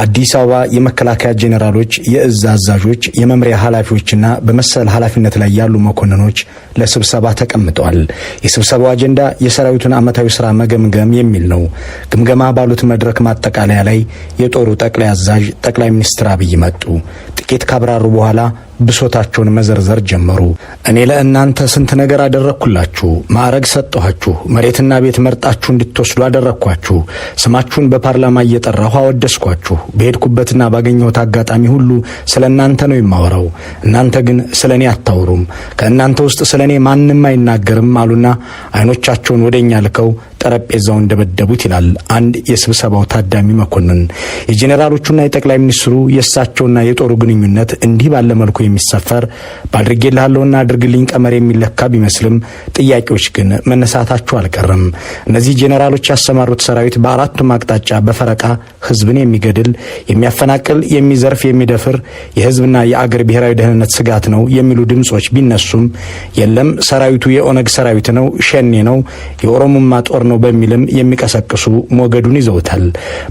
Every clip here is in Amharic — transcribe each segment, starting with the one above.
በአዲስ አበባ የመከላከያ ጄኔራሎች፣ የእዝ አዛዦች፣ የመምሪያ ኃላፊዎችና በመሰል ኃላፊነት ላይ ያሉ መኮንኖች ለስብሰባ ተቀምጠዋል። የስብሰባው አጀንዳ የሰራዊቱን ዓመታዊ ስራ መገምገም የሚል ነው። ግምገማ ባሉት መድረክ ማጠቃለያ ላይ የጦሩ ጠቅላይ አዛዥ ጠቅላይ ሚኒስትር አብይ መጡ። ጥቂት ካብራሩ በኋላ ብሶታቸውን መዘርዘር ጀመሩ። እኔ ለእናንተ ስንት ነገር አደረግኩላችሁ፣ ማዕረግ ሰጠኋችሁ፣ መሬትና ቤት መርጣችሁ እንድትወስዱ አደረግኳችሁ፣ ስማችሁን በፓርላማ እየጠራሁ አወደስኳችሁ። በሄድኩበትና ባገኘሁት አጋጣሚ ሁሉ ስለ እናንተ ነው የማወራው። እናንተ ግን ስለ እኔ አታወሩም፣ ከእናንተ ውስጥ ስለ እኔ ማንም አይናገርም አሉና አይኖቻቸውን ወደኛ ልከው ጠረጴዛውን ደበደቡት ይላል አንድ የስብሰባው ታዳሚ መኮንን። የጄኔራሎቹና የጠቅላይ ሚኒስትሩ የእሳቸውና የጦሩ ግንኙነት እንዲህ ባለ መልኩ የሚሰፈር ባድርጌልሃለሁና አድርግልኝ ቀመር የሚለካ ቢመስልም ጥያቄዎች ግን መነሳታቸው አልቀረም። እነዚህ ጄኔራሎች ያሰማሩት ሰራዊት በአራቱም አቅጣጫ በፈረቃ ህዝብን የሚገድል፣ የሚያፈናቅል፣ የሚዘርፍ፣ የሚደፍር የህዝብና የአገር ብሔራዊ ደህንነት ስጋት ነው የሚሉ ድምጾች ቢነሱም የለም ሰራዊቱ የኦነግ ሰራዊት ነው፣ ሸኔ ነው፣ የኦሮሞማ ጦር ነው በሚልም የሚቀሰቅሱ ሞገዱን ይዘውታል።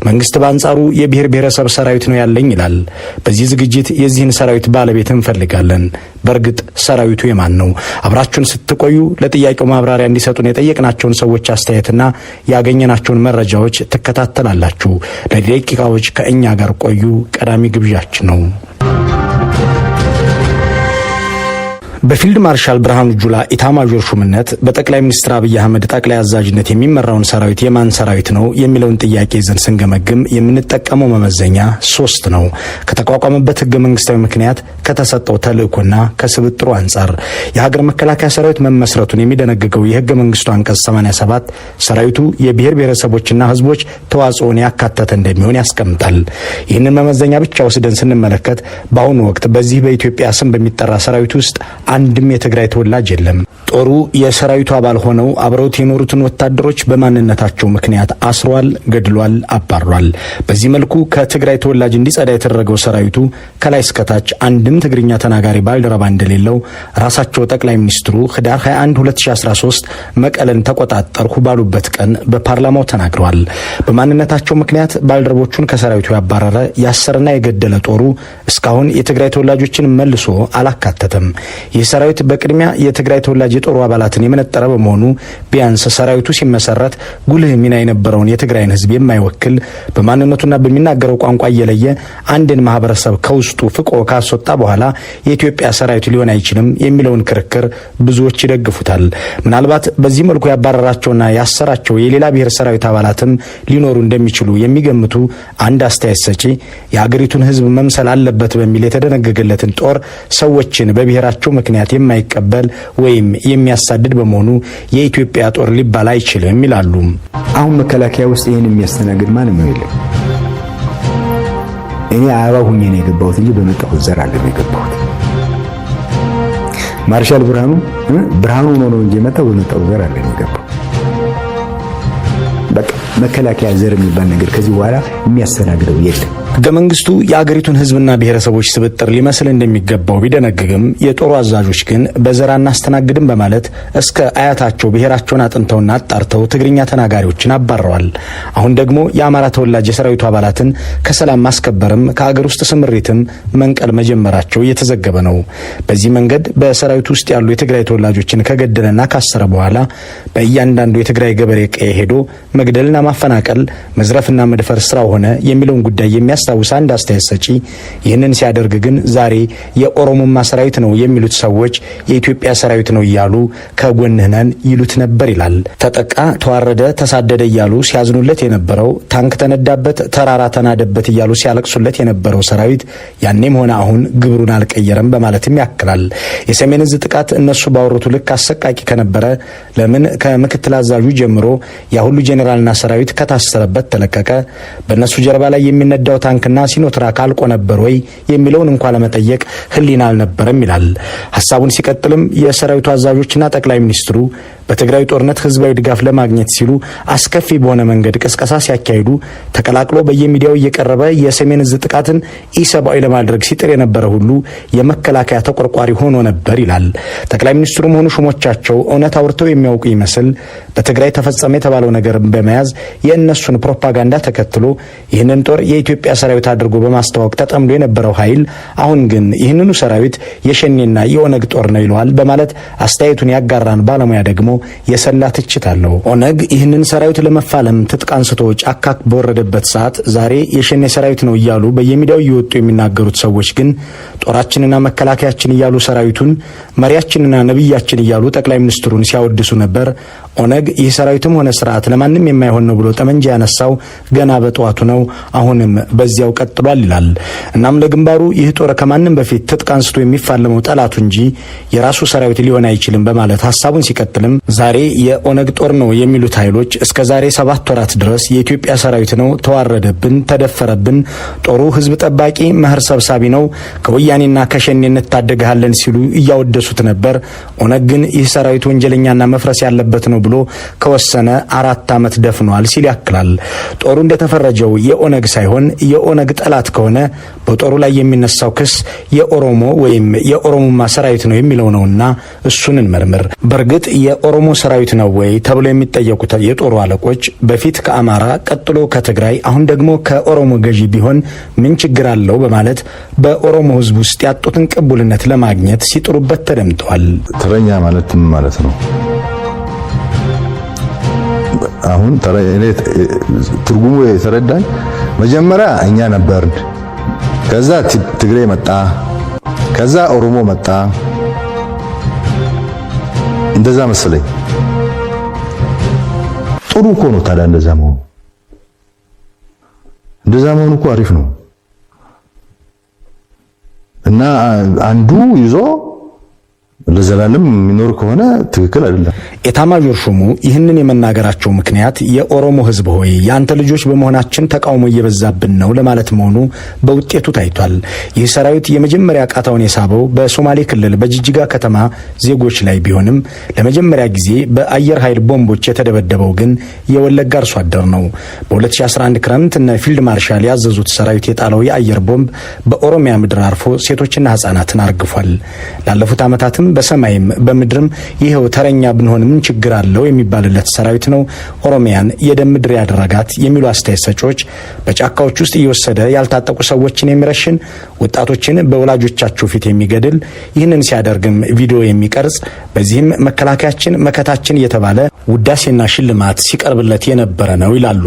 መንግስት በአንጻሩ የብሔር ብሔረሰብ ሰራዊት ነው ያለኝ ይላል። በዚህ ዝግጅት የዚህን ሰራዊት ባለቤት እንፈልጋለን። በእርግጥ ሰራዊቱ የማን ነው? አብራችሁን ስትቆዩ ለጥያቄው ማብራሪያ እንዲሰጡን የጠየቅናቸውን ሰዎች አስተያየትና ያገኘናቸውን መረጃዎች ትከታተላላችሁ። ለደቂቃዎች ከእኛ ጋር ቆዩ። ቀዳሚ ግብዣችን ነው። በፊልድ ማርሻል ብርሃኑ ጁላ ኢታማዦር ሹምነት በጠቅላይ ሚኒስትር አብይ አህመድ ጠቅላይ አዛዥነት የሚመራውን ሰራዊት የማን ሰራዊት ነው የሚለውን ጥያቄ ይዘን ስንገመግም የምንጠቀመው መመዘኛ ሶስት ነው። ከተቋቋመበት ህገ መንግስታዊ ምክንያት፣ ከተሰጠው ተልእኮና ከስብጥሩ አንጻር። የሀገር መከላከያ ሰራዊት መመስረቱን የሚደነግገው የህገ መንግስቱ አንቀጽ 87 ሰራዊቱ የብሔር ብሔረሰቦችና ህዝቦች ተዋጽኦን ያካተተ እንደሚሆን ያስቀምጣል። ይህንን መመዘኛ ብቻ ወስደን ስንመለከት በአሁኑ ወቅት በዚህ በኢትዮጵያ ስም በሚጠራ ሰራዊት ውስጥ አንድም የትግራይ ተወላጅ የለም። ጦሩ የሰራዊቱ አባል ሆነው አብረውት የኖሩትን ወታደሮች በማንነታቸው ምክንያት አስሯል፣ ገድሏል፣ አባሯል። በዚህ መልኩ ከትግራይ ተወላጅ እንዲጸዳ የተደረገው ሰራዊቱ ከላይ እስከታች አንድም ትግርኛ ተናጋሪ ባልደረባ እንደሌለው ራሳቸው ጠቅላይ ሚኒስትሩ ህዳር 21 2013 መቀለን ተቆጣጠርኩ ባሉበት ቀን በፓርላማው ተናግረዋል። በማንነታቸው ምክንያት ባልደረቦቹን ከሰራዊቱ ያባረረ፣ ያሰረና የገደለ ጦሩ እስካሁን የትግራይ ተወላጆችን መልሶ አላካተተም። ይህ ሰራዊት በቅድሚያ የትግራይ ተወላጅ የጦሩ አባላትን የመነጠረ በመሆኑ ቢያንስ ሰራዊቱ ሲመሰረት ጉልህ ሚና የነበረውን የትግራይን ሕዝብ የማይወክል፣ በማንነቱና በሚናገረው ቋንቋ እየለየ አንድን ማህበረሰብ ከውስጡ ፍቆ ካስወጣ በኋላ የኢትዮጵያ ሰራዊት ሊሆን አይችልም የሚለውን ክርክር ብዙዎች ይደግፉታል። ምናልባት በዚህ መልኩ ያባረራቸውና ያሰራቸው የሌላ ብሔር ሰራዊት አባላትም ሊኖሩ እንደሚችሉ የሚገምቱ አንድ አስተያየት ሰጪ የአገሪቱን ሕዝብ መምሰል አለበት በሚል የተደነገገለትን ጦር ሰዎችን በብሔራቸው ምክንያት የማይቀበል ወይም የሚያሳድድ በመሆኑ የኢትዮጵያ ጦር ሊባል አይችልም ይላሉ። አሁን መከላከያ ውስጥ ይህን የሚያስተናግድ ማንም ነው የለም። እኔ አበባ ሁኜ ነው የገባሁት እንጂ በመጣሁት ዘር አይደለም የገባሁት። ማርሻል ብርሃኑ ብርሃኑ ሆኖ ነው እንጂ የመጣው በመጣው ዘር አይደለም የገባው። በቃ መከላከያ ዘር የሚባል ነገር ከዚህ በኋላ የሚያስተናግደው የለም። ህገ መንግስቱ የአገሪቱን ህዝብና ብሔረሰቦች ስብጥር ሊመስል እንደሚገባው ቢደነግግም የጦሩ አዛዦች ግን በዘር አናስተናግድም በማለት እስከ አያታቸው ብሔራቸውን አጥንተውና አጣርተው ትግርኛ ተናጋሪዎችን አባረዋል። አሁን ደግሞ የአማራ ተወላጅ የሰራዊቱ አባላትን ከሰላም ማስከበርም ከአገር ውስጥ ስምሪትም መንቀል መጀመራቸው እየተዘገበ ነው። በዚህ መንገድ በሰራዊቱ ውስጥ ያሉ የትግራይ ተወላጆችን ከገደለና ካሰረ በኋላ በእያንዳንዱ የትግራይ ገበሬ ቀዬ ሄዶ መግደልና ማፈናቀል፣ መዝረፍና መድፈር ስራው ሆነ የሚለውን ጉዳይ የሚያስታውስ አንድ አስተያየት ሰጪ ይህንን ሲያደርግ ግን ዛሬ የኦሮሞማ ሰራዊት ነው የሚሉት ሰዎች የኢትዮጵያ ሰራዊት ነው እያሉ ከጎንህ ነን ይሉት ነበር ይላል። ተጠቃ፣ ተዋረደ፣ ተሳደደ እያሉ ሲያዝኑለት የነበረው፣ ታንክ ተነዳበት፣ ተራራ ተናደበት እያሉ ሲያለቅሱለት የነበረው ሰራዊት ያኔም ሆነ አሁን ግብሩን አልቀየረም በማለትም ያክላል። የሰሜን እዝ ጥቃት እነሱ ባወሩት ልክ አሰቃቂ ከነበረ ለምን ከምክትል አዛዡ ጀምሮ ያ ሁሉ ጄኔራልና ሰራዊት ከታሰረበት ተለቀቀ? በእነሱ ጀርባ ላይ የሚነዳው ታንክና ሲኖትራክ አልቆ ነበር ወይ የሚለውን እንኳ ለመጠየቅ ሕሊና አልነበረም ይላል። ሀሳቡን ሲቀጥልም የሰራዊቱ አዛዦችና ጠቅላይ ሚኒስትሩ በትግራይ ጦርነት ህዝባዊ ድጋፍ ለማግኘት ሲሉ አስከፊ በሆነ መንገድ ቅስቀሳ ሲያካሂዱ ተቀላቅሎ በየሚዲያው እየቀረበ የሰሜን እዝ ጥቃትን ኢሰብአዊ ለማድረግ ሲጥር የነበረ ሁሉ የመከላከያ ተቆርቋሪ ሆኖ ነበር ይላል። ጠቅላይ ሚኒስትሩም ሆኑ ሹሞቻቸው እውነት አውርተው የሚያውቁ ይመስል በትግራይ ተፈጸመ የተባለው ነገር በመያዝ የእነሱን ፕሮፓጋንዳ ተከትሎ ይህንን ጦር የኢትዮጵያ ሰራዊት አድርጎ በማስተዋወቅ ተጠምዶ የነበረው ኃይል አሁን ግን ይህንኑ ሰራዊት የሸኔና የኦነግ ጦር ነው ይለዋል በማለት አስተያየቱን ያጋራን ባለሙያ ደግሞ የሰላ ትችት አለው። ኦነግ ይህንን ሰራዊት ለመፋለም ትጥቅ አንስቶ ጫካ በወረደበት ሰዓት ዛሬ የሸኔ ሰራዊት ነው እያሉ በየሚዲያው እየወጡ የሚናገሩት ሰዎች ግን ጦራችንና መከላከያችን እያሉ ሰራዊቱን፣ መሪያችንና ነቢያችን እያሉ ጠቅላይ ሚኒስትሩን ሲያወድሱ ነበር። ኦነግ ይህ ሰራዊትም ሆነ ስርዓት ለማንም የማይሆን ነው ብሎ ጠመንጃ ያነሳው ገና በጠዋቱ ነው፣ አሁንም በዚያው ቀጥሏል ይላል። እናም ለግንባሩ ይህ ጦር ከማንም በፊት ትጥቅ አንስቶ የሚፋለመው ጠላቱ እንጂ የራሱ ሰራዊት ሊሆን አይችልም በማለት ሀሳቡን ሲቀጥልም ዛሬ የኦነግ ጦር ነው የሚሉት ኃይሎች እስከ ዛሬ 7 ወራት ድረስ የኢትዮጵያ ሰራዊት ነው፣ ተዋረደብን፣ ተደፈረብን፣ ጦሩ ህዝብ ጠባቂ መኸር ሰብሳቢ ነው፣ ከወያኔና ከሸኔ እንታደግሃለን ሲሉ እያወደሱት ነበር። ኦነግ ግን ይህ ሰራዊት ወንጀለኛና መፍረስ ያለበት ነው ብሎ ከወሰነ 4 ዓመት ደፍኗል ሲል ያክላል። ጦሩ እንደተፈረጀው የኦነግ ሳይሆን የኦነግ ጠላት ከሆነ በጦሩ ላይ የሚነሳው ክስ የኦሮሞ ወይም የኦሮሙማ ሰራዊት ነው የሚለው ነውና እሱን እንመርምር። በእርግጥ የኦሮሞ ሰራዊት ነው ወይ ተብሎ የሚጠየቁት የጦሩ አለቆች በፊት ከአማራ፣ ቀጥሎ ከትግራይ፣ አሁን ደግሞ ከኦሮሞ ገዢ ቢሆን ምን ችግር አለው በማለት በኦሮሞ ሕዝብ ውስጥ ያጡትን ቅቡልነት ለማግኘት ሲጥሩበት ተደምጠዋል። ተረኛ ማለት ምን ማለት ነው? አሁን እኔ ትርጉሙ የተረዳኝ መጀመሪያ እኛ ነበርን፣ ከዛ ትግሬ መጣ፣ ከዛ ኦሮሞ መጣ። እንደዛ መሰለኝ። ጥሩ እኮ ነው ታዲያ እንደዛ መሆኑ እኮ አሪፍ ነው። እና አንዱ ይዞ ለዘላለም የሚኖር ከሆነ ትክክል አይደለም። ኤታማዦር ሹሙ ይህንን የመናገራቸው ምክንያት የኦሮሞ ሕዝብ ሆይ፣ የአንተ ልጆች በመሆናችን ተቃውሞ እየበዛብን ነው ለማለት መሆኑ በውጤቱ ታይቷል። ይህ ሰራዊት የመጀመሪያ ቃታውን የሳበው በሶማሌ ክልል በጅጅጋ ከተማ ዜጎች ላይ ቢሆንም ለመጀመሪያ ጊዜ በአየር ኃይል ቦምቦች የተደበደበው ግን የወለጋ አርሶ አደር ነው። በ2011 ክረምት እነ ፊልድ ማርሻል ያዘዙት ሰራዊት የጣለው የአየር ቦምብ በኦሮሚያ ምድር አርፎ ሴቶችና ህጻናትን አርግፏል። ላለፉት ዓመታትም በሰማይም በምድርም ይኸው ተረኛ ብንሆን ምን ችግር አለው የሚባልለት ሰራዊት ነው ኦሮሚያን የደም ምድር ያደረጋት የሚሉ አስተያየት ሰጪዎች በጫካዎች ውስጥ እየወሰደ ያልታጠቁ ሰዎችን የሚረሽን፣ ወጣቶችን በወላጆቻቸው ፊት የሚገድል፣ ይህንን ሲያደርግም ቪዲዮ የሚቀርጽ፣ በዚህም መከላከያችን መከታችን እየተባለ ውዳሴና ሽልማት ሲቀርብለት የነበረ ነው ይላሉ።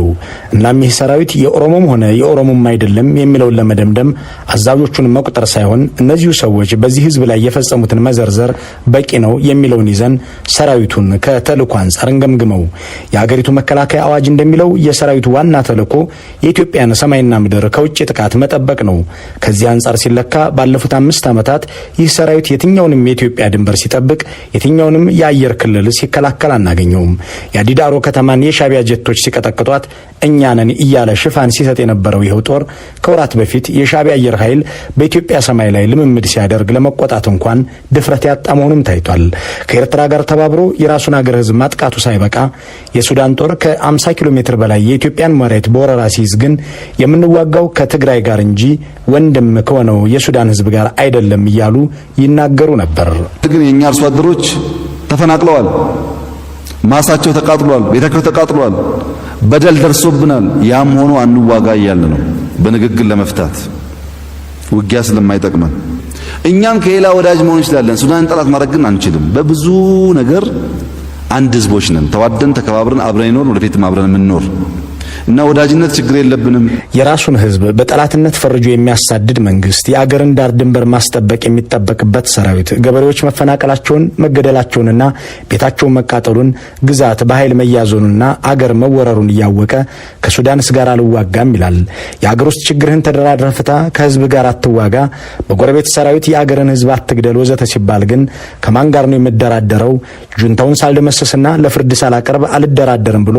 እናም ይህ ሰራዊት የኦሮሞም ሆነ የኦሮሞም አይደለም የሚለውን ለመደምደም አዛዦቹን መቁጠር ሳይሆን እነዚሁ ሰዎች በዚህ ህዝብ ላይ የፈጸሙትን መዘርዘር በቂ ነው የሚለውን ይዘን ሰራዊቱን ከተልዕኮ አንጻር እንገምግመው። የሀገሪቱ መከላከያ አዋጅ እንደሚለው የሰራዊቱ ዋና ተልዕኮ የኢትዮጵያን ሰማይና ምድር ከውጭ ጥቃት መጠበቅ ነው። ከዚህ አንጻር ሲለካ ባለፉት 5 ዓመታት ይህ ሰራዊት የትኛውንም የኢትዮጵያ ድንበር ሲጠብቅ፣ የትኛውንም የአየር ክልል ሲከላከል አናገኘውም። የአዲዳሮ ከተማን የሻቢያ ጀቶች ሲቀጠቅጧት እኛ ነን እያለ ሽፋን ሲሰጥ የነበረው ይኸው ጦር ከወራት በፊት የሻቢያ አየር ኃይል በኢትዮጵያ ሰማይ ላይ ልምምድ ሲያደርግ ለመቆጣት እንኳን ድፍረት ያጣ መሆኑም ታይቷል። ከኤርትራ ጋር ተባብሮ የራሱን አገር ሕዝብ ማጥቃቱ ሳይበቃ የሱዳን ጦር ከ50 ኪሎ ሜትር በላይ የኢትዮጵያን መሬት በወረራ ሲይዝ ግን የምንዋጋው ከትግራይ ጋር እንጂ ወንድም ከሆነው የሱዳን ሕዝብ ጋር አይደለም እያሉ ይናገሩ ነበር። ግን የኛ አርሶ አደሮች ተፈናቅለዋል። ማሳቸው ተቃጥሏል። ቤታቸው ተቃጥሏል። በደል ደርሶብናል። ያም ሆኖ አንዋጋ እያልን ነው በንግግር ለመፍታት፣ ውጊያ ስለማይጠቅመን። እኛም ከሌላ ወዳጅ መሆን እንችላለን። ሱዳንን ጠላት ማድረግ ግን አንችልም። በብዙ ነገር አንድ ህዝቦች ነን። ተዋደን ተከባብረን አብረን ይኖር ወደፊትም አብረን የምንኖር እና ወዳጅነት ችግር የለብንም። የራሱን ህዝብ በጠላትነት ፈርጆ የሚያሳድድ መንግስት፣ የአገርን ዳር ድንበር ማስጠበቅ የሚጠበቅበት ሰራዊት ገበሬዎች መፈናቀላቸውን፣ መገደላቸውንና ቤታቸውን መቃጠሉን፣ ግዛት በኃይል መያዙንና አገር መወረሩን እያወቀ ከሱዳንስ ጋር አልዋጋም ይላል። የአገር ውስጥ ችግርህን ተደራድረህ ፍታ፣ ከህዝብ ጋር አትዋጋ፣ በጎረቤት ሰራዊት የአገርን ህዝብ አትግደል ወዘተ ሲባል ግን ከማን ጋር ነው የምደራደረው? ጁንታውን ሳልደመስስና ለፍርድ ሳላቀርብ አልደራደርም ብሎ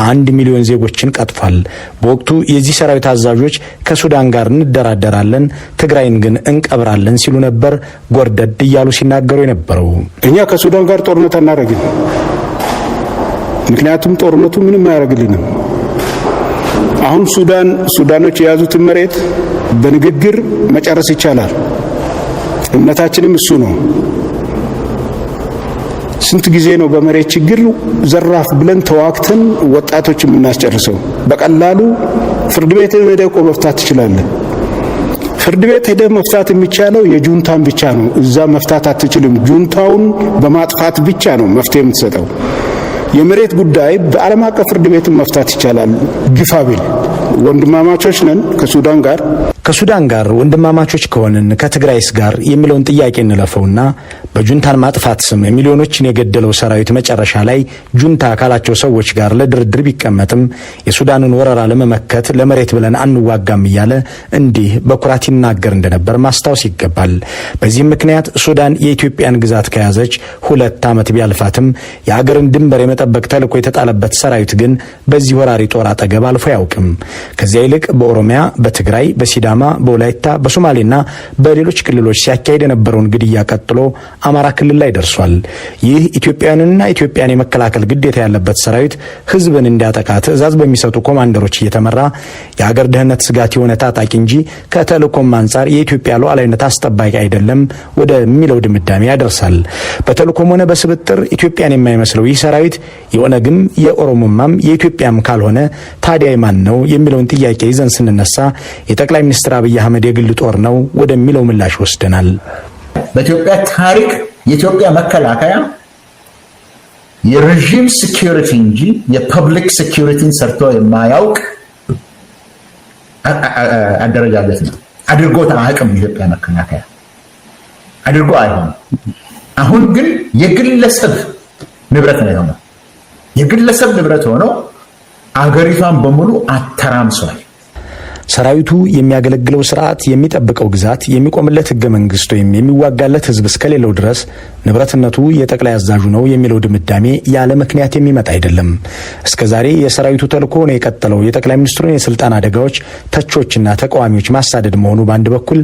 1 ሚሊዮን ዜጎችን ቀጥፏል። በወቅቱ የዚህ ሰራዊት አዛዦች ከሱዳን ጋር እንደራደራለን፣ ትግራይን ግን እንቀብራለን ሲሉ ነበር ጎርደድ እያሉ ሲናገሩ የነበረው። እኛ ከሱዳን ጋር ጦርነት አናደርግም። ምክንያቱም ጦርነቱ ምንም አያደርግልንም። አሁን ሱዳኖች የያዙትን መሬት በንግግር መጨረስ ይቻላል። እምነታችንም እሱ ነው። ስንት ጊዜ ነው በመሬት ችግር ዘራፍ ብለን ተዋግተን ወጣቶች የምናስጨርሰው? በቀላሉ ፍርድ ቤት ሄደህ እኮ መፍታት ትችላለህ። ፍርድ ቤት ሄደህ መፍታት የሚቻለው የጁንታን ብቻ ነው። እዛ መፍታት አትችልም። ጁንታውን በማጥፋት ብቻ ነው መፍትሄ የምትሰጠው። የመሬት ጉዳይ በዓለም አቀፍ ፍርድ ቤትን መፍታት ይቻላል። ግፋ ቢል ወንድማማቾች ነን ከሱዳን ጋር። ከሱዳን ጋር ወንድማማቾች ከሆንን ከትግራይስ ጋር የሚለውን ጥያቄ እንለፈውና በጁንታን ማጥፋት ስም ሚሊዮኖችን የገደለው ሰራዊት መጨረሻ ላይ ጁንታ ካላቸው ሰዎች ጋር ለድርድር ቢቀመጥም የሱዳንን ወረራ ለመመከት ለመሬት ብለን አንዋጋም እያለ እንዲህ በኩራት ይናገር እንደነበር ማስታወስ ይገባል። በዚህም ምክንያት ሱዳን የኢትዮጵያን ግዛት ከያዘች 2 ዓመት ቢያልፋትም የአገርን ድንበር የመጠበቅ ተልዕኮ የተጣለበት ሰራዊት ግን በዚህ ወራሪ ጦር አጠገብ አልፎ አያውቅም። ከዚያ ይልቅ በኦሮሚያ፣ በትግራይ፣ በሲዳማ፣ በወላይታ፣ በሶማሌና በሌሎች ክልሎች ሲያካሂድ የነበረውን ግድያ ቀጥሎ አማራ ክልል ላይ ደርሷል። ይህ ኢትዮጵያውያንንና ኢትዮጵያን የመከላከል ግዴታ ያለበት ሰራዊት ህዝብን እንዲያጠቃ ትዕዛዝ በሚሰጡ ኮማንደሮች እየተመራ የሀገር ደህንነት ስጋት የሆነ ታጣቂ እንጂ ከተልእኮም አንጻር የኢትዮጵያ ሉዓላዊነት አስጠባቂ አይደለም ወደሚለው ድምዳሜ ያደርሳል። በተልእኮም ሆነ በስብጥር ኢትዮጵያን የማይመስለው ይህ ሰራዊት የኦነግም የኦሮሞማም የኢትዮጵያም ካልሆነ ታዲያ የማን ነው የሚለውን ጥያቄ ይዘን ስንነሳ የጠቅላይ ሚኒስትር አብይ አህመድ የግል ጦር ነው ወደሚለው ምላሽ ወስደናል። በኢትዮጵያ ታሪክ የኢትዮጵያ መከላከያ የ regime security እንጂ የ public security ን ሰርቶ የማያውቅ አደረጃጀት ነው። አድርጎት አያውቅም። የኢትዮጵያ መከላከያ አድርጎ አይሆንም። አሁን ግን የግለሰብ ንብረት ነው የሆነው። የግለሰብ ንብረት ሆኖ አገሪቷን በሙሉ አተራምሷል። ሰራዊቱ የሚያገለግለው ስርዓት፣ የሚጠብቀው ግዛት፣ የሚቆምለት ህገ መንግስት ወይም የሚዋጋለት ህዝብ እስከሌለው ድረስ ንብረትነቱ የጠቅላይ አዛዡ ነው የሚለው ድምዳሜ ያለ ምክንያት የሚመጣ አይደለም። እስከዛሬ የሰራዊቱ ተልዕኮ ሆኖ የቀጠለው የጠቅላይ ሚኒስትሩን የስልጣን አደጋዎች ተቾችና ተቃዋሚዎች ማሳደድ መሆኑ በአንድ በኩል